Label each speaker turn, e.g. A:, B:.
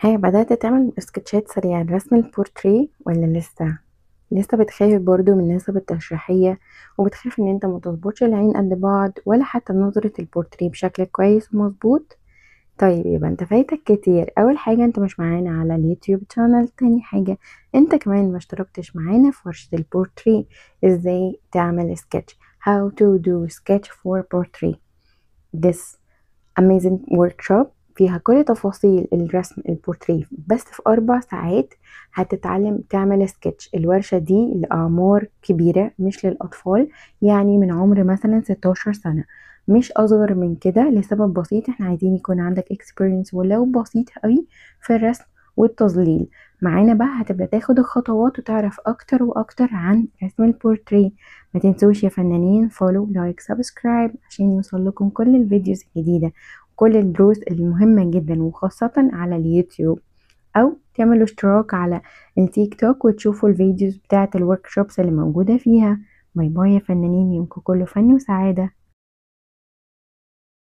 A: هي بدأت تعمل سكتشات سريعة لرسم البورتريه ولا لسه؟ لسه بتخاف برضو من النسب التشريحية، وبتخاف ان انت ما تظبطش العين قد بعض ولا حتى نظرة البورتريه بشكل كويس ومظبوط؟ طيب يبقى انت فايتك كتير. اول حاجة انت مش معانا على اليوتيوب channel، تاني حاجة انت كمان ما اشتركتش معانا في ورشة البورتريه ازاي تعمل sketch، how to do sketch for portrait. This amazing workshop فيها كل تفاصيل الرسم البورتريه، بس في 4 ساعات هتتعلم تعمل سكتش. الورشة دي لأعمار كبيرة مش للأطفال، يعني من عمر مثلا 16 سنة، مش أصغر من كده، لسبب بسيط، احنا عايزين يكون عندك experience ولو بسيط قوي في الرسم والتظليل. معانا بقى هتبقى تاخد الخطوات وتعرف أكتر وأكتر عن رسم البورتريه. ما تنسوش يا فنانين follow like subscribe عشان يوصل لكم كل ال videos الجديدة، كل الدروس المهمة جدا، وخاصة على اليوتيوب، أو تعملوا اشتراك على التيك توك وتشوفوا ال videos بتاعة ال workshops اللي موجودة فيها. bye bye يا فنانين، يومكم كله فن وسعادة.